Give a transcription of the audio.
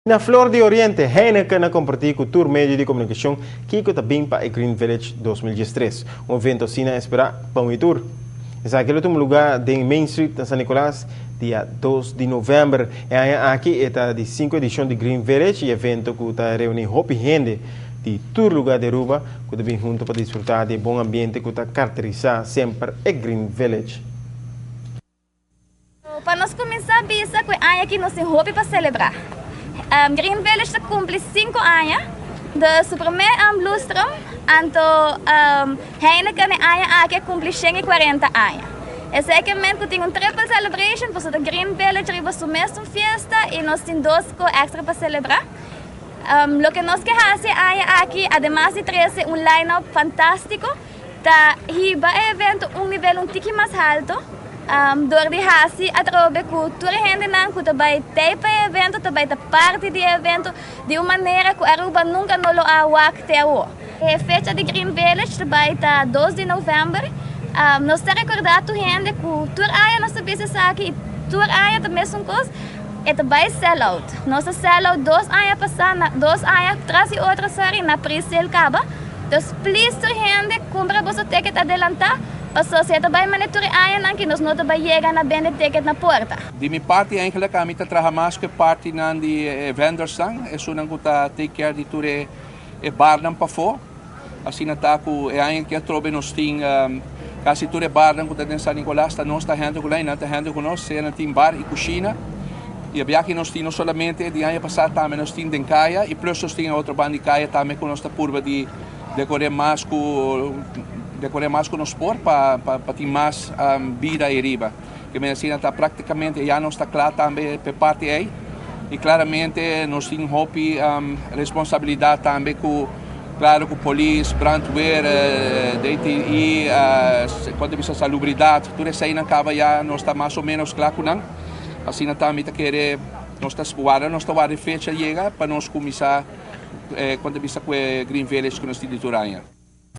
Na Flor di Oriente, Heineken a comparti cu tur medio di comunicacion kico ta bin pa e Green Village 2013, un evento asina espera pa un tur. Esaki lo tuma lugar den Main Street na San Nicolas, dia 2 di november. E aña aki ta di 5 edicion di Green Village, e evento cu ta reuni hopi hende di tur lugar di Aruba, cu ta bin hunto pa disfruta di bon ambiente cu ta caracterisa semper e Green Village. Pa nos cuminsa bisa cu aña aki nos tin hopi pa celebra. Green Village ta cumpli 5 aña, di su prome lustrum, anto Heineken e aña aki a cumpli 140 aña. Esey cu tin un triple celebration, pasobra Green Village riba su mes un fiesta y nos tin dos cos extra pa celebra. Loke nos kier haci aña aki, ademas di trece un line-up fantastico, ta hiba e evento un nivel un tiki mas halto. Door di hasi atrobe cu tur hendenan cu ta bay tey pa e evento, ta bay ta parti di e evento di un manera cu Aruba nunca no lo a wak te awo. E fecha di Green Village ta bay ta 2 di november. Nos ta recorda tur hende cu tur aña nos ta bisa esaki y tur aña ta mesun cos, e ta bay sell out. Nos a sell out 2 aña pasa, 2 aña tras y otro, sorry, na pre-sale caba. Dus please, tur hende, cumpra boso ticket adelanta. Paso si ta bay mane tur aña cu nos no ta bay yega na bende ticket na porta. Di mi parti eigenlijk ami ta traha mas cu parti nan di vendors nan, esunnan cu ta take care di tur e bar nan pafo. Asina ta cu e aña aki atrobe nos tin casi tur e bar nan cu ta den San Nicolas, ta nos ta hende cu nan ta hende cu nos, sea nan tin bar y cushina. Y abia cu nos tin no solamente di aña pasa tambe nos tin den caya y plus nos tin otro banda di caya tambe cu nos ta purba di decore mas cu nos por pa tin mas bida ariba. Kiermen asina ta practicamente ya nos ta cla tambe pa parti ey y claramente nos tin hopi responsabilidad tambe cu, claro, cu polis, brandweer, DTI, cuanto bisa salubridad, tur esey nan caba ya nos ta mas o menos cla cu nan. Asina tambe ta kere nos ta warda fecha yega pa nos cuminsa cuanto bisa cu Green Village cu nos tin di tur aña.